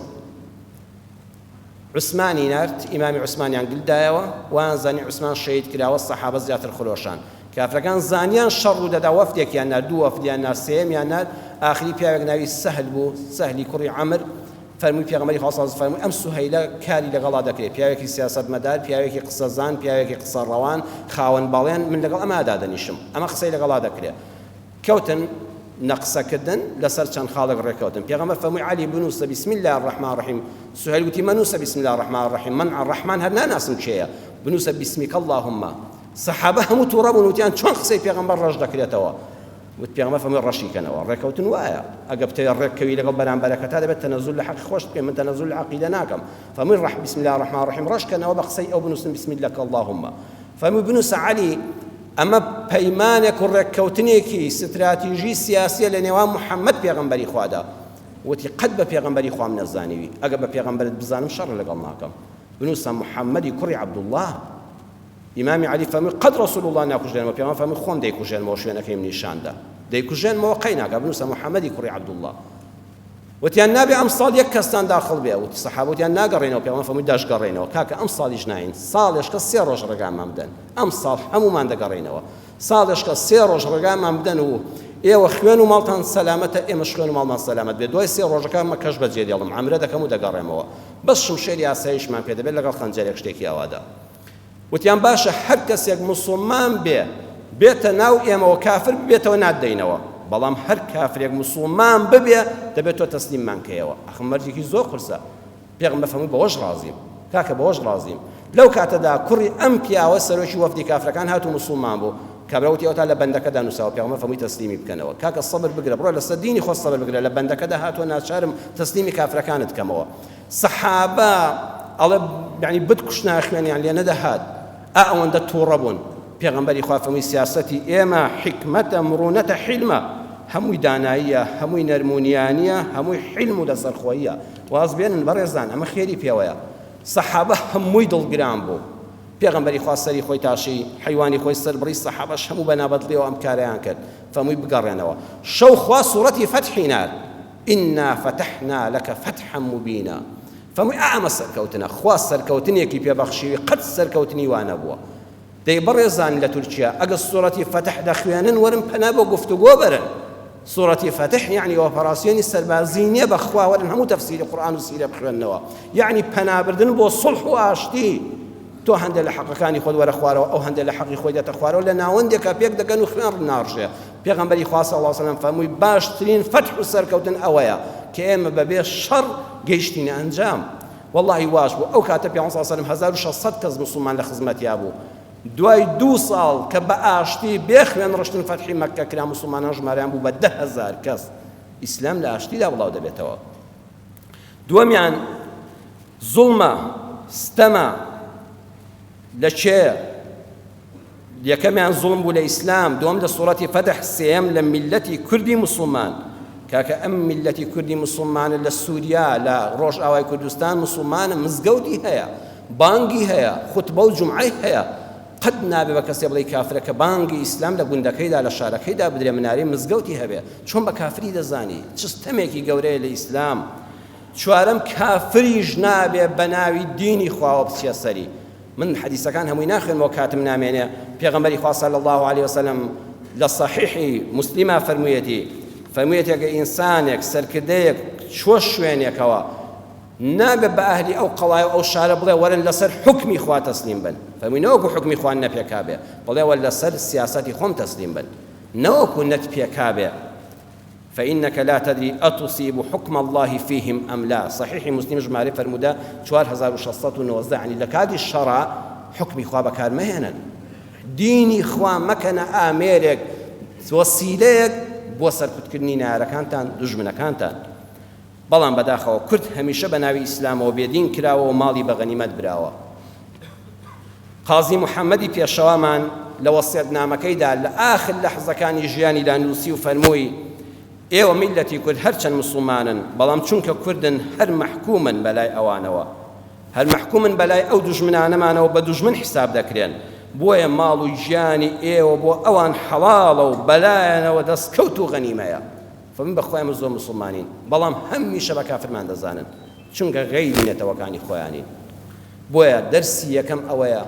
عوسمانی نارد، ئیمامی عوسمانیان گل دایەوە، وایان زانی عوسمان شەهید کراوە، سەحابە زیاتر خرۆشان. کافرەکان زانیان شەڕ ڕوو دەدا، وەفدێکیان نارد، دوو وەفدیان نارد، سێیەمیان نارد، ئاخری پیاوێک ناوی سەهل بوو، سەهلی کوڕی عەمر، فەرمووی پێغەمبەری خوا صلی فەرمووی ئەم سوهەیلە کاری لەگەڵا دەکرێ، پیاوێکی سیاسەتمەدار، پیاوێکی قسەزان، پیاوێکی قسە ڕەوان، خاوەن بەڵێن، من لەگەڵ ئەمە دادەنیشم، ئەمە قسەی لەگەڵا دەکرێ. کەوتن نە قسە کردن لەسەر چەند خاڵێک ڕێکەوتن پێغەمبەر فەرمووی عەلی بنووسە بسم الله الرحمن الرحیم سهیل وتی مەنووسە بسم الله الرحمن الرحیم من الرحمن هەر ناناسم کێیە بنووسە بسمک اللهم سەحابە هەموو تووڕە بوون وتیان چۆن قسەی پێغەمبەر ڕەش دەکرێتەوە وت پێغەمبەر فەرمووی ڕەشی کەنەوە ڕێکەوتن وایە ئەگە بتەوێت ڕێککەوی لەگەڵ بەرامبەرەکەتا دەبێت تەنەزول لە حەقی خۆش بکەی من تەنەزول لە عەقیدە ناکەم فەرمووی ڕەح بسم الله الرحمن الرحیم ڕەش کەنەوە بە قسەی ئەو بنووسن بسم لك اللهم فەرمووی بنووسە عەلی ئەمە پەیمانێک و ڕێککەوتنێکی ستراتیژی سیاسیە لە نێوان محەممەد پێغەمبەری خوادا وتی قەت بە پێغەمبەری خوام نەزانیوی ئەگە بە پێغەمبەرت بزانم شەڕ لەگەڵ ناکەم بنووسە محەممەدی کوڕی عەبدوڵڵا ئیمامی عەلی فەرمووی قەت ڕەسوڵ اللە ناکوژێنمەوە پێغەمبەر فەرمووی خۆم دەیکوژێنمەوە شوێنەکەیم نیشاندا دەیکوژێنمەوە قەی ناکا بنووسە محەممەدی کوڕی عەبدوڵڵا وتیان نابێ ئەمساڵ یەک کەستان داخڵ بێ وتی سەحابە وتیان ناگەڕێنەوە پێغەمبەر فەرمووی دەشگەڕێنەوە کاکە ئەمساڵیش ناین ساڵێشکە سێ ڕۆژ ڕێگامان بدەن ئەمساڵ هەموومان دەگەڕێینەوە ساڵێشکە سێ ڕۆژ ڕێگامان بدەن و ئێوە خوێن و ماڵتان سەلامەتە ئێمەش خوێن و ماڵمان سەلامەت بێت دوای سێ ڕۆژەکە مەکەش بەجێ دێڵم عەمرە دەکەم و دەگەڕێمەوە بەس شمشێری ئاسایشمان پێ دەبێت لەگەڵ خەنجەرێک شتێکی ئاوادا وتیان باشە هەر کەسێک موسوڵمان بێ بێتە ناو ئێمەوە کافر ببێتەوە ناتدەینەوە بەڵام هەر کافرێک موسوڵمان ببێ دەبێت تۆ تەسلیممان کەیەوە ئەخ مەرجێکی زۆر قورسە پێغەمبەر فەرمووی بەوەش ڕازیم کاکە بەوەش ڕازیم لەو کاتەدا کوڕی ئەم پیاوە سەرۆکی وەفدی کافرەکان هات و موسوڵمان بوو کابرا وتی ئەوتا لە بەندەکەدا نووساوە پێغەمبەر فەرمووی تەسلیمی بکەنەوە کاکە سەبر بگرە بڕۆ لەسەر دینی خۆت سەبر بگرە لە بەندەکەدا هاتووە ناچارم تەسلیمی کافرەکانت کەمەوە سەحابە ئەڵێ یعنی بتکوشتنایە خوێنیان لێ نەدەهات ئا ئەوەندە تووڕە بوون پێغەمبەری خوا فەرمووی سیاسەتی ئێمە حیکمەتە مڕونەتە حیلمە هەمووی داناییە هەمووی نەرمونیانیە هەمووی حیلم و لەسەرخۆییە واز بێنن بەڕێزان ئەمە خێری پێوەیە سەحابە هەمووی دڵگران بوو پێغەمبەری خوا سەری خۆی تاشی حەیوانی خۆی سەربڕی سەحابەش هەموو بە نابەدڵیەوە ئەم کارەیان کرد فەرمووی بگەڕێنەوە شەو خوا سوڕەتی فەتحی نارد انا فتحنا لک فتحا مبینا فەرمووی ئا ئەمە سەرکەوتنە خوا سەرکەوتنێکی پێ بەخشیوی قەت سەرکەوتنی وا نەبووە دەی بەڕێزان لە تورکیا ئەگە سوڕەتی فەتح دەخوێنن وەرن پەنا بۆ گفتوگۆ بەرن سوڕەتی فەتح یعنی ئۆپەراسیۆنی سەربازی نییە بەخوا وەرن هەموو تەفسیری قورئان و سیرە بخوێننەوە یعنی پەنابردن بۆ سوڵح و ئاشتی تۆ هەندێک لە حەقەکانی خۆت وەرە خوارەوە ئەو هەندێک لە حەقی خۆی دێتە خوارەوە لە ناوەندێکا پێک دەگەن و خوێن ناڕژێ پێغەمبەری خوا صلی اللە علیه وسلم فەرمووی باشترین فەتح و سەرکەوتن ئەوەیە کە ئێمە بەبێ شەڕ گەیشتینە ئەنجام واللهی واش بوو ئەو کاتە پێغەمبەر صلی اللە علیه وسلم 1600 کەس موسڵمان لە خزمەتیا بوو دوای دوو ساڵ کە بە ئاشتی بێ خوێن ڕشتن فەتحی مەککە کرا موسڵمانان ژمارەیان بوو بە 10,000 کەس ئیسلام لە ئاشتیدا بڵاو دەبێتەوە دووەمیان زوڵمە ستەمە لە کێ یەکەمیان زوڵم بوو لە ئیسلام، دووەم لە سوڕەتی فەتح، سێیەم لە میللەتی کوردی موسڵمان. کاکە ئەم میللەتی کوردی موسڵمانە لە سوریا، لە ڕۆژئاوای کوردستان موسڵمانە، مزگەوتی هەیە، بانگی هەیە، خوتبە و جومعەی هەیە. قەت نابێ بە کەسێ بڵێی کافرە کە بانگی ئیسلام لە گوندەکەیدا، لە شارەکەیدا بدرێ، منارەی مزگەوتی هەبێ. چۆن بە کافری دەزانی؟ چ ستەمێکی گەورەیە لە ئیسلام. چوارەم کافریش نابێ بە ناوی دینی خواوە بچیە سەری. من حەدیسەکان هەمووی ناخوێنمەوە کاتم نامێنێ پێغەمبەری خوا صلی اللە علیە وسلم لە صحیحی مسلما فەرموویەتی فەرموویەتی ئەگەر ئینسانێک سەرکردەیەک چووە شوێنێکەوە. نابێ بە ئەهلی ئەو قەڵای و ئەو شارە بڵێ وەرن لەسەر حوکمی خوا تەسلیم بن. فەرمووی نەوەکو حوکمی خوا نەپێکابێ، بڵێ وە لەسەر سیاسەتی خۆم تەسلیم بن. نەوەکو نەتپێکابێ. فإنک لا تدری أتصیب حکم اللە فیهم أم لا، صحیح مسلم ژمارەی فەرموودە 4619، یەعنی لە کاتی شەڕا حوکمی خوا بەکار مەهێنن، دینی خوا مەکەنە ئامێرێک، وەسیلەیەک بۆ سەرکوتکردنی نەیارەکانتان، دوژمنەکانتان. بەڵام بەداخەوە کورد هەمیشە بە ناوی ئیسلامەوە بێدین کراوە و ماڵی بە غەنیمەت براوە. قازی محەمەدی پێشەوامان لە وەسیەتنامەکەیدا لە ئاخر لەحزەکانی ژیانیدا نووسی و فەرمووی، ئێوە میللەتی کورد هەرچەند موسڵمانن، بەڵام چونکە کوردن هەر مەحکوومن بەلای ئەوانەوە. هەر مەحکوومن بەلای ئەو دوژمنانەمانەوە بە دوژمن حیساب دەکرێن. بۆیە ماڵ و گیانی ئێوە بۆ ئەوان حەڵاڵە و بەلایانەوە دەستکەوت و غەنیمەیە. فەرمووی بە خوا ئێمە زۆر موسڵمانین، بەڵام هەمیشە بە کافرمان دەزانن، چونکە غەیری نەتەوەکانی خۆیانین. بۆیە دەرسی یەکەم ئەوەیە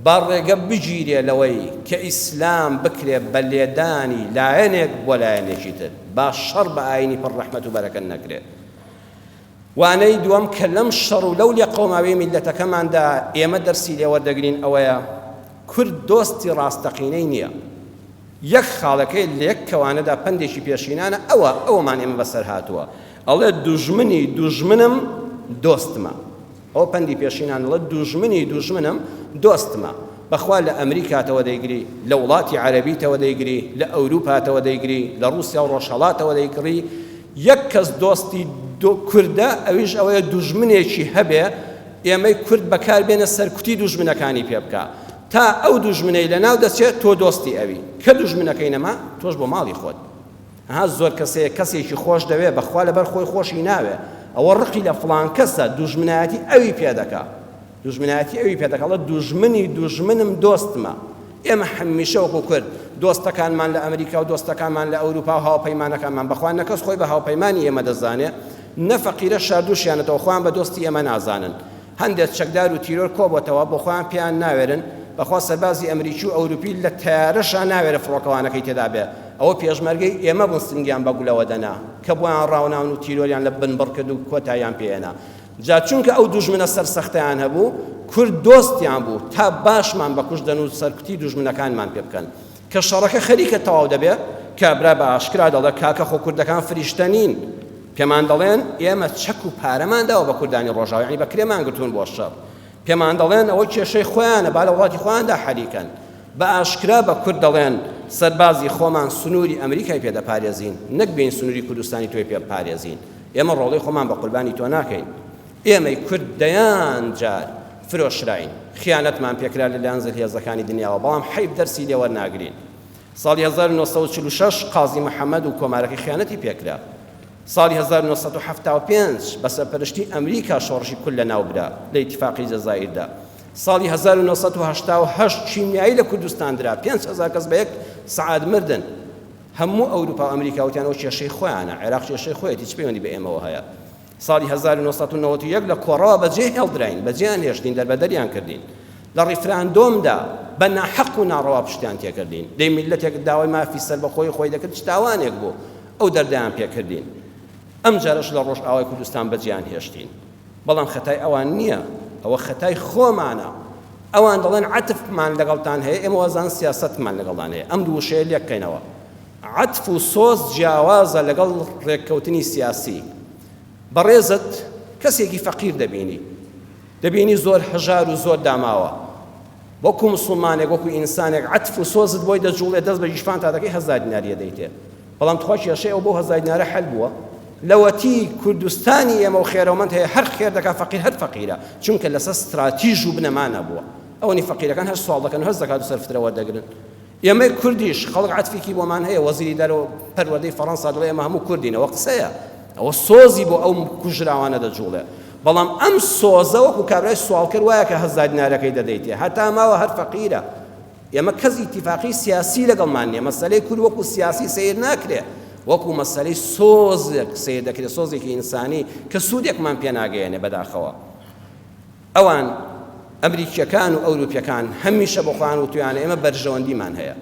با ڕێگە بگیرێ لەوەی کە ئیسلام بکرێ بە لێدانی لایەنێک بۆ لایەنێکی تر، با شەڕ بە ئایینی پڕ ڕەحمەت و بەرەکەت نەکرێ. وانەی دووەم کە لەم شەڕ و لەو لێقەوماویەی میللەتەکەماندا ئێمە دەرسی لێ وەردەگرین ئەوەیە کورد دۆستی ڕاستەقینەی نییە. یەک خاڵەکەی لە یەک کەوانەدا پەندێکی پێشینانە ئەوە ئەوەمان ئێمە بەسەر هاتووە ئەڵێ دوژمنی دوژمنم دۆستمە. ئەوە پەندی پێشینان دەڵێ دوژمنی دوژمنم دۆستمە. بەخوا لە ئەمریکاتەوە دەیگری، لە وڵاتی عەرەبیتەوە دەیگری، لە ئەوروپاتەوە دەیگری، لە ڕوسیا و ڕۆژهەڵاتەوە دەیکڕی، یەک کەس دۆستی کوردە ئەویش ئەوەیە دوژمنێکی هەبێ ئێمەی کورد بەکار بێنە سەرکوتی دوژمنەکانی پێ بکا تا ئەو دوژمنەی لەناو دەچێت تۆ دۆستی ئەوی کە دوژمنەکەی نەما تۆش بۆ ماڵی خۆت. ها زۆر کەسەیە کەسێکی خۆش دەوێ بەخوا لەبەر خۆی خۆشی ناوێ ئەوە ڕقی لە فڵان کەسە دوژمنایەتی ئەوی پێ دەکا دوژمنایەتی ئەوی پێ دەکا ئەڵێ دوژمنی دوژمنم دۆستمە ئێمە هەمیشە وەکو کورد دۆستەکانمان لە ئەمریکا و دۆستەکانمان لە ئەوروپا و هاوپەیمانەکانمان بەخوا نەکەس خۆی بە هاوپەیمانی ئێمە دەزانێ نە فەقیرە شاردوشیانەتەوە خۆیان بە دۆستی ئێمە نازانن هەندێک چەکدار و تیرۆر کۆبۆتەوە بۆخۆیان پێیان ناوێرن بەخوا سەربازی ئەمریکی و ئەوروپی لە تەیارەشا ناوێرێ فڕۆکەوانەکەی تێدا بێ ئەوە پێشمەرگەی ئێمە بوون سنگیان بە گولەوە دەنا کە بۆیان ڕاوناون و تیرۆریان لە بنبڕ کرد و کۆتاییان پێ هێنا جا چونکە ئەو دوژمنە سەرسەختەیان هەبوو کورد دۆستیان بوو تا باشمان بەکوشت دەن و سەرکوتی دوژمنەکانمان پێ بکەن کە شەڕەکە خەریکە تەواو دەبێ، کابرا بە ئاشکرا دەڵێ کاکە خۆ کوردەکان فریشتە نین، پێمان دەڵێن ئێمە چەک و پارەمان داوە بە کوردانی ڕۆژاوا، یەعنی بە کرێمان گرتوون بۆ شەڕ. پێمان دەڵێن ئەوە کێشەی خۆیانە با لە وڵاتی خۆیاندا حەلی کەن. بە ئاشکرا بە کورد دەڵێن سەربازی خۆمان سنووری ئەمریکای پێ دەپارێزین، نەک بێین سنووری کوردستانی تۆی پێ بپارێزین. ئێمە ڕۆڵەی خۆمان بە قوربانی تۆ ناکەین. ئێمەی کورد دەیان جار فرۆشراین، خیانەتمان پێکرا لەلایەن زلهێزەکانی دنیاوە، بەڵام حەیف دەرسی لێ وەرناگرین. ساڵی 1946 قازی محەمەد و کۆمارەکەی خیانەتی پێکرا. ساڵی 1975 بە سەرپەرشتی ئەمریکا شۆڕشی کورد لەناوبرا لە ئیتیفاقی جەزائیردا. ساڵی 1988 کیمیایی لە کوردستان درا، 5000 کەس بە یەک سەعات مردن. هەموو ئەوروپا و ئەمریکا وتیان ئەوە کێشەی خۆیانە، عێراق کێشەی خۆیەتی، چ پەیوەندی بە ئێمەوە هەیە؟ ساڵی 1991 لە کۆڕەوە بەجێ هێڵدراین، بەجێیان هێشتین، دەربەدەریان کردین. لە ڕیفراندۆمدا بە ناحەق و ناڕەوا پشتیان تێکردین. دەی میللەتێک داوای مافی سەربەخۆیی خۆی دەکرد چ تاوانێک بوو ئەو دەردەیان پێکردین. ئەمجارەش لە ڕۆژئاوای کوردستان بەجێیان هێشتین. بەڵام خەتای ئەوان نییە، ئەوە خەتای خۆمانە. ئەوان دەڵێن عەتفمان لەگەڵتان هەیە، ئێمە وازان سیاسەتمان لەگەڵدان هەیە. ئەم دوو وشەیە لێککەینەوە. عەتف و سۆز جیاوازە لەگەڵ ڕێککەوتنی سیاسی. بەڕێزت کەسێکی فەقیر دەبینی، دەبینی زۆر هەژار و زۆر داماوە. وەکو موسڵمانێک، وەکو ئینسانێک عەتف و سۆزت بۆی دەجوڵێ، دەست بە گیرفانتا دەکەی هەزار دیناری ئەدەیتێ. بەڵام تخوا کێشەی ئەو بەو هەزار دینارە حەل بووە؟ لەوەتی کوردستانی ئێمە و خێرەومەند هەیە هەر خێر دەکا فەقیر هەر فەقیرە، چونکە لەسەر ستراتیژ و بنەما نەبووە. ئەوەنی فەقیرەکان هەر سواڵ دەکەن و هەر زەکات و سەرفترە وەردەگرن. ئێمەی کوردیش خەڵک عەتفێکی بۆمان هەیە، وەزیری دەرەوە پەروەردەی فەڕەنسا دەڵێ ئێمە هەموو کوردین، ئەوە قسەیە، ئەوە سۆزی بۆ ئەو کوژراوانە دەجوڵێ، بەڵام ئەم سۆزە وەکو کابرای سواڵکەر وایە کە هەزار دینارەکەی دەدەیتێ هەتا ماوە هەر فەقیرە. ئێمە کەس ئیتیفاقی سیاسی لەگەڵمان نییە، مەسەلەی کورد وەکو سیاسی سەیر ناکرێ، وەکو مەسەلەی سۆزێک سەیر دەکرێ، سۆزێکی ئینسانی کە سوودێکمان پێ ناگەیەنێ بەداخەوە. ئەوان، ئەمریکییەکان و ئەوروپییەکان، هەمیشە بۆ خۆیان وتویانە ئێمە بەرژەوەندیمان هەیە.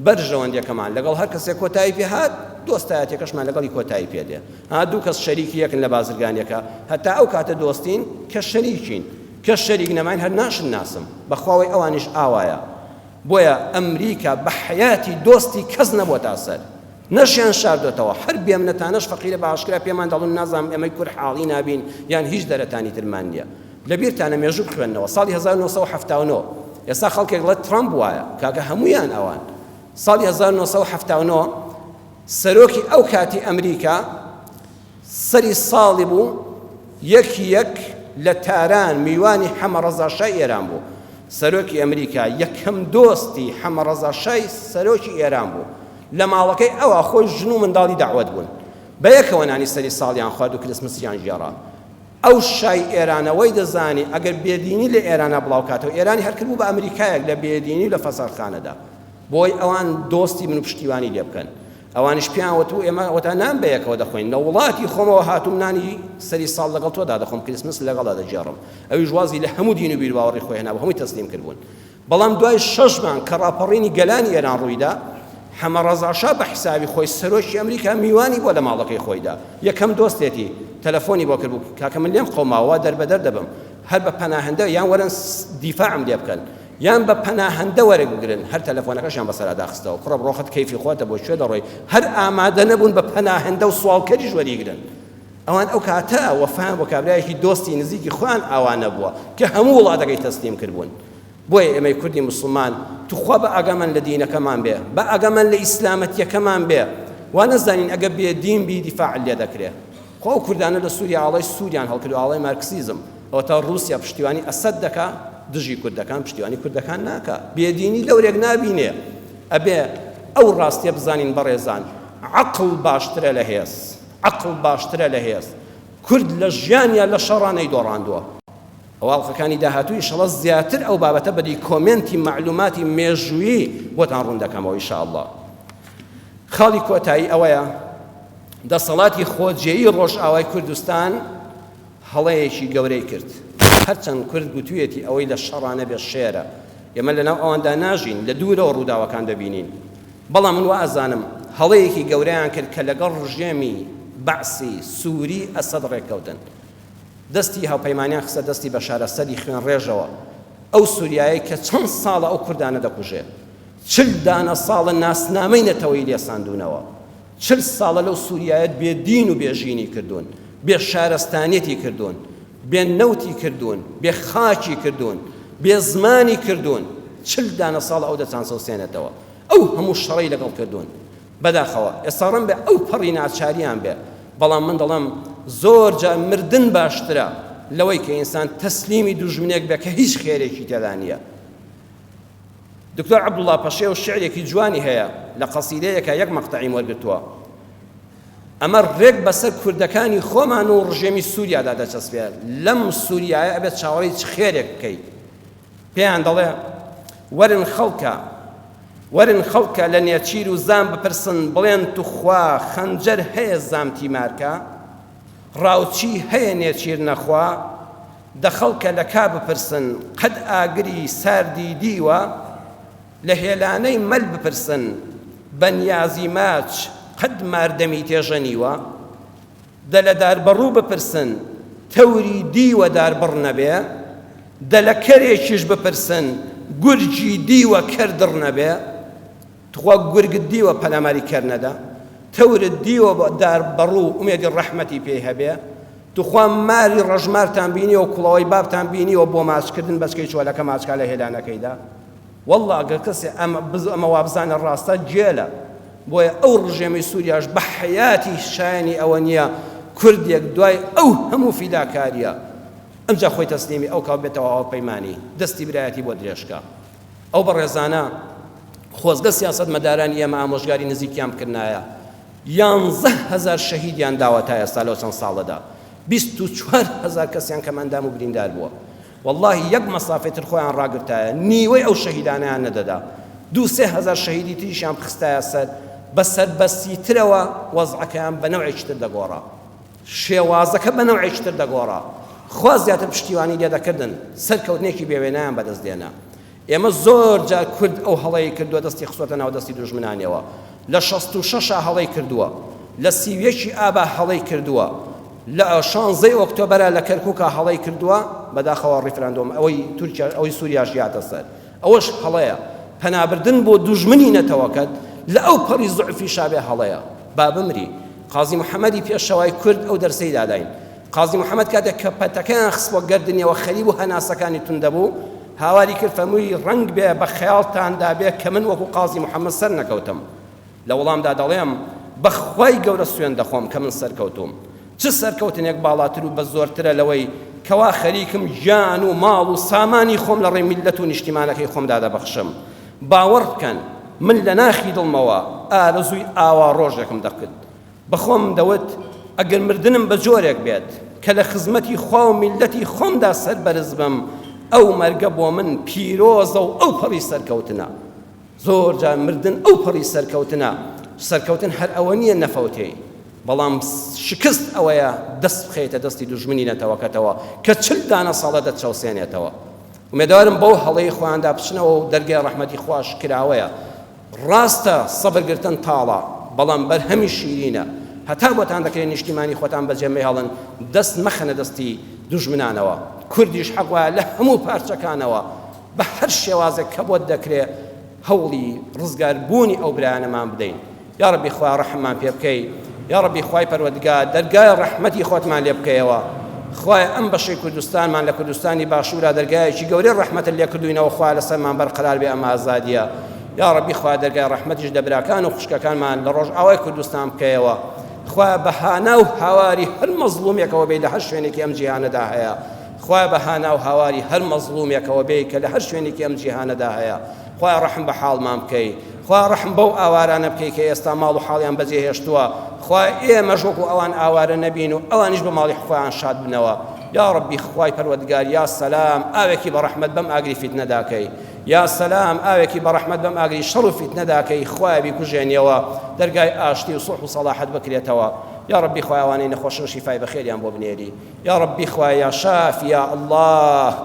بەرژەوەندیەکەمان لەگەڵ هەر کەسێک کۆتایی پێ هات، دۆستایەتیەکەشمان لەگەڵی کۆتایی پێ دێ. ها دوو کەس شەریکی یەکن لە بازرگانیەکە، هەتا ئەو کاتە دۆستین کە شەریکین، کە شەریک نەماین هەر ناشت ناسم. بەخوا وەی ئەوانیش ئاوایە. بۆیە ئەمریکا بە حەیاتی دۆستی کەس نەبووە تا سەر. نەشیان شاردۆتەوە. هەر بێمنەتانەش فەقیرە بە ئاشکرا پێمان دەڵێن نازانم ئێمەی کورد حاڵی نابین یان هیچ دەرەتانی ترمان نییە. لەبیرتانە مێژوو بخوێننەوە ساڵی 1979 ئێستا خەڵکێک ڵێت ترەمپ وایە کاکە هەموویان ئەوان ساڵی 1979 سەرۆکی ئەو کاتی ئەمریکا سەری ساڵی بوو یەک یەک لە تاران میوانی حەمە ڕەزا شای ئێران بوو سەرۆکی ئەمریکا یەکەم دۆستی حەمە ڕەزا شای سەرۆکی ئێران بوو لە ماڵەکەی ئەوە خۆی ژن و منداڵی دەعوەت بوون بەیەکەوە نانی سەری ساڵیان خوارد و کریسمسیان گێڕا ئەو شای ئێرانە وەی دەزانی ئەگەر بێدینی لە ئێرانا بڵاو کاتەوە ئێرانی هەر کردبوو بە ئەمریکایەک لە بێدینی و لە فەسادخانەدا بۆی ئەوان دۆستی من و پشتیوانی لێ بکەن ئەوانیش پێیان وتبوو ئێمە وەتا نان بەیەکەوە دەخۆین لە وڵاتی خۆمەوە هاتووم نانی سەری ساڵ لەگەڵ تۆدا دەخۆم کریسمس لەگەڵدا دەگێڕم ئەویش وازی لە هەموو دین و بیروباوەڕی خۆی هێنابوو هەمووی تەسلیم کردبوون بەڵام دوای شەش مانگ کە ڕاپەڕینی گەلانی ئێران ڕوویدا، حەمە ڕەزا شا بە حیسابی خۆی سەرۆکی ئەمریکا میوانی بووە لە ماڵەکەی خۆیدا، یەکەم دۆستێتی، تەلەفۆنی بۆ کردبوو، کاکە من لێم قەوماوە وا دەربەدەر دەبم، هەر بە پەناهەندە یان وەرن دیفاعم لێ بکەن، یان بە پەناهەندە وەرگگرن، هەر تەلەفۆنەکەشیان بەسەرا داخستەوە، کوڕە بڕۆ خەت کەیفی خۆتە بۆ کوێ دەڕۆی، هەر ئامادە نەبوون بە پەناهەندە و سواڵکەریش وەریگرن. ئەوان ئەو کاتە وەفایان بۆ کابرایەکی دۆستی نزیکی خۆیان ئاوا نەبووە کە هەموو وڵاتەکەی تەسلیم کردبوون. بۆیە ئێمەی کوردی موسڵمان توخوا بە ئاگامان لە دینەکەمان بێ، بە ئاگامان لە ئیسلامەتیەکەمان بێ، وا نەزانین ئەگە بێ دین بی دیفاعت لێ دەکرێ. خۆ ئەو کوردانە لە سوریا ئاڵای سوریان هەڵکرد و ئاڵای مارکسیزم، ئەوەتا ڕوسیا پشتیوانی ئەسەد دەکا دژی کوردەکان پشتیوانی کوردەکان ناکا. بێ دینی لەورێک نابینێ. ئەبێ ئەو ڕاستیە بزانین بەڕێزان، عەقڵ باشترە لە هێز. عەقڵ باشترە لە هێز. کورد لە ژیانیا لە شەڕا نەیدۆڕاندووە. ئەوە ئەڵقەکانی داهاتوو ئیشەڵا زیاتر ئەو بابەتە بە دیکۆمێنتی مەعلوماتی مێژوویی بۆتان ڕوون دەکەمەوە ئیشاڵڵا. خاڵی کۆتایی ئەوەیە دەسەڵاتی خۆجێیی ڕۆژئاوای کوردستان هەڵەیەکی گەورەی کرد. هەرچەند کورد گوتویەتی ئەوەی لە شەڕا نەبێ شێرە. ئێمە لەناو ئەواندا ناژین، لە دوورەوە ڕووداوەکان دەبینین. بەڵام من وا ئەزانم هەڵەیەکی گەورەیان کرد کە لەگەڵ ڕژێمی بەعسی سوری ئەسەد ڕێککەوتن. دەستی هاوپەیمانیان خستە دەستی بەشار ئەسەدی خوێنڕێژەوە، ئەو سوریایەی کە چەند ساڵە ئەو کوردانە دەکوژێ. 40 دانە ساڵە ناسنامەی نەتەوەیی لێ ساندوونەوە. 40 ساڵە لەو سوریایەت بێ دین و بێ ژینی کردوون، بێ شارەستانیەتی کردوون، بێ نەوتی کردوون، بێ خاکی کردوون، بێ زمانی کردوون. 40 دانە ساڵە ئەو دەتانسەوسێنێتەوە. ئەو هەموو شەڕەی لەگەڵ کردوون. بەداخەوە ئێستا ڕەنبێ ئەو پەڕی ناچاریان بێ، بەڵام من دەڵێم زۆر جار مردن باشترە لەوەی کە ئینسان تەسلیمی دوژمنێک بێ کە هیچ خێرێکی تێدا نییە. دکتۆر عەبدوڵڵا پەشێو شعرێکی جوانی هەیە لە قەسیدەیەکە یەک مەقتەعیم وەرگرتووە. ئەمە ڕێک بەسەر کوردەکانی خۆمان و ڕژێمی سووریادا دەچەسپێ. لەم سووریایە ئەبێت چاوەڕێی چ خێرێک بکەی؟ پێیان دەڵێ وەرن خەڵکە وەرن خەڵکە لە نێچیر و زام بپرسن بڵێن توخوا خەنجەر هەیە زام تیمارکە ڕاوچی هەیە نێچیر نەخوا دە خەڵکە لە کا بپرسن قەد ئاگری ساردی دیوە لە هێلانەی مەل بپرسن بە نیازی ماچ قەد ماردەمی تێژەنیوە دە لە داربەڕوو بپرسن تەوری دیوە داربڕ نەبێ، دە لە کەرێکیش بپرسن گورگی دیوە کەر دڕ نەبێ. تخوا گورگت دیوە پەلاماری کەر نەدا؟ تەورت دیوە بە داربەڕوو ئومێدی ڕەحمەتی پێی هەبێ؟ تخوا ماری ڕەشمارتان بینیوە کوڵەوەی بابتان بینیوە بۆ ماچکردن بەچکەی چۆلەکە ماچکا لە هێلانەکەیدا؟ واللە ئەگەر کەسێ ئەمە بز ئەمە وابزانێ ڕاستە گێلە بۆیە ئەو ڕژێمەی سوریاش بە حەیاتی شایەنی ئەوە نییە کوردێک دوای ئەو هەموو فیداکاریە ئەمجا خۆی تەسلیمی ئەو کا بێتەوە هاوپەیمانی دەستی برایەتی بۆ درێژکا ئەو بەڕێزانە خۆزگە سیاسەتمەدارانی ئێمە ئامۆژگاری نزیکیان بکردنایە 11 هەزار شەهیدیان داوە تا ئێستا لەو چەند ساڵەدا 24 هەزار کەسیان کەمئەندام و بریندار بووە وەڵاهی یەک مەسافەی تر خۆیان ڕاگرتایە نیوەی ئەو شەهیدانەیان نەدەدا دوو سێ هەزار شەهیدی تریشیان بخستایە سەر بە سەربەستیترەوە وەزعەکەیان بە نەوعێکی تر دەگۆڕا شێوازەکە بە نەوعێکی تر دەگۆڕا خوا زیاتر پشتیوانی لێ دەکردن سەرکەوتنێکی بێوێنەیان بەدەست دێنا. ئێمە زۆر جار کورد ئەو هەڵەی کردووە دەستی خستووەتە ناو دەستی دوژمنانیەوە. لە 66 هەڵەی کردووە، لە 31 ئابا هەڵەی کردووە، لە شانزەی ئۆکتۆبەرا لە کەرکوکا هەڵەی کردووە، بەداخەوە ڕیفراندۆم ئەوەی تورکیا ئەوەی سوریاش یاتە سەر. ئەوەش هەڵەیە. پەنابردن بۆ دوژمنی نەتەوەکەت لە ئەو پەڕی زوعفیشا بێ هەڵەیە. با بمری. قازی محەمەدی پێشەوای کورد ئەو دەرسەی داداین. قازی محەمەد کاتێک کە پەتەکەیان خستبووە گەردنیەوە خەریک بوو هەناسەکانی توند دەبوو، هاواری کرد فەرمووی ڕەنگ بێ بە خەیاڵتاندا بێ کە من وەکو قازی محەمەد سەرنەکەوتم. لە وەڵامدا دەڵێم بە خوای گەورە سوێند دەخۆم کە من سەرکەوتووم. چ سەرکەوتنێک باڵاتر و بەزۆرترە لەوەی کەوا خەریکم گیان و ماڵ و سامانی خۆم لە ڕێی میللەت و نیشتیمانەکەی خۆمدا دەبەخشم. باوەڕ بکەن من لە ناخی دڵمەوە ئارەزووی ئاوا ڕۆژێکم دەکرد. بە خۆمم دەوت ئەگەر مردنم بە جۆرێک بێت کە لە خزمەتی خوا و میللەتی خۆمدا سەربەرز بم، ئەو مەرگە بۆ من پیرۆزە و ئەوپەڕی سەرکەوتنە. زۆر جار مردن ئەو پەڕی سەرکەوتنە، سەرکەوتن هەر ئەوە نییە نەفەوتێی، بەڵام شکست ئەوەیە دەست بخەیتە دەستی دوژمنی نەتەوەکەتەوە کە چل دانە ساڵە دەتچەوسێنێتەوە. ئومێدەوارم بەو هەڵەی خۆیاندا بچنەوە و دەرگای ڕەحمەتی خواش کراوەیە. ڕاستە سەبرگرتن تاڵە، بەڵام بەرهەمی شیرینە. هەتا بۆتان دەکرێ نیشتیمانی خۆتان بەجێ مەهێڵن، دەست مەخەنە دەستی دوژمنانەوە. کوردیش حەق وایە لە هەموو پارچەکانەوە بە هەر شێوازێک کە بۆت دەکرێ هەوڵی ڕزگار بوونی ئەو برایانەمان بدەین یاڕەبی خوایە ڕەحممان پێ بکەی یاڕەبی خوای پەروەردگار دەرگای ڕەحمەتی خۆتمان لێ بکەیەوە خوایە ئەم بەشەی کوردستانمان لە کوردستانی باشوورا دەرگایەکی گەورەی ڕەحمەتت لێ کردوینەوە خوایە لەسەرمان بەرقەرار بێ ئەم ئازادیە یاڕەبی خوایە دەرگای ڕەحمەتیش لە براکان و خوشکەکانمان لە ڕۆژئاوای کوردستان بکەیەوە خوایە بە هانا و هاواری هەر مەزڵومێکەوە بێ لە هەر شوێنێکی ئەم جیهانەدا هەیە خوایە بە هانا و هاواری هەر مەزڵومێکەوە بێی کە لە هەر شوێنێکی ئەم جیهانەدا هەیە خوایە ڕەحم بە حاڵمان بکەی خوایە ڕەحم بەو ئاوارانە بکەی کە ئێستا ماڵ و حاڵیان بەجێ هێشتووە خوایە ئێمەش وەکو ئەوان ئاوارە نەبین و ئەوانیش بە ماڵی خۆیان شاد بنەوە یا ڕەبی خوای پەروەردگار یا سەلام ئاوێکی بە ڕەحمەت بەم ئاگری فیتنەدا کەی یا سەلام ئاوێکی بە ڕەحمەت بەم ئاگری شەڕ و فیتنەدا کەی خوایە بیکوژێنیەوە دەرگای ئاشتی و سوڵح و سەڵاحەت بکرێتەوە یا ڕەبی خوایە ئەوانەی نەخۆشن شیفای بەخێریان بۆ بنێری یاڕەبی خوایە یا شافی یا اللە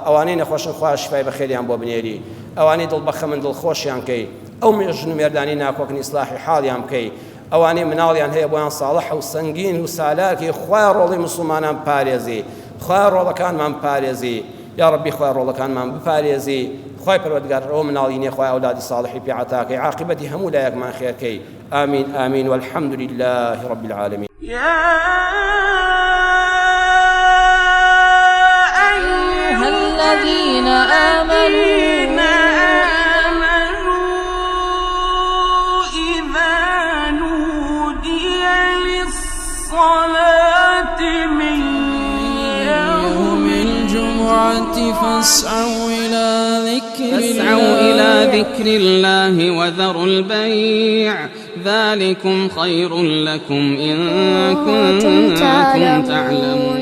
ئەوانەی نەخۆشن خوایە شفای بەخێریان بۆ بنێری ئەوانەی دڵ بەخەمن دڵخۆشیان کەی ئەو ژن و مێردانەی ناکۆکن ئیسلاحی حاڵیان بکەی ئەوانەی مناڵیان هەیە بۆیان ساڵح و سەنگین و سالارکەی خوایە ڕۆڵی مسلمانان پارێزی خوایە ڕۆڵەکانمان پارێزی یا ڕەبی خوایە ڕۆڵەکانمان بپارێزی خوای پەروەردگار ئەو مناڵی نیە خوایە ئەولادی ساڵحی پێ عەتاکەی عاقبەتی هەموو لایەکمان خێرکەی آمین آمین والحمد لله رب العالمین. يا أيها الذين آمنوا إذا نودي للصلاة من يوم الجمعة فاسعوا إلى ذكر فاسعوا إلى ذكر الله وذروا البيع ذلكم خير لكم إن كنتم كنتم تعلمون. تعلمون.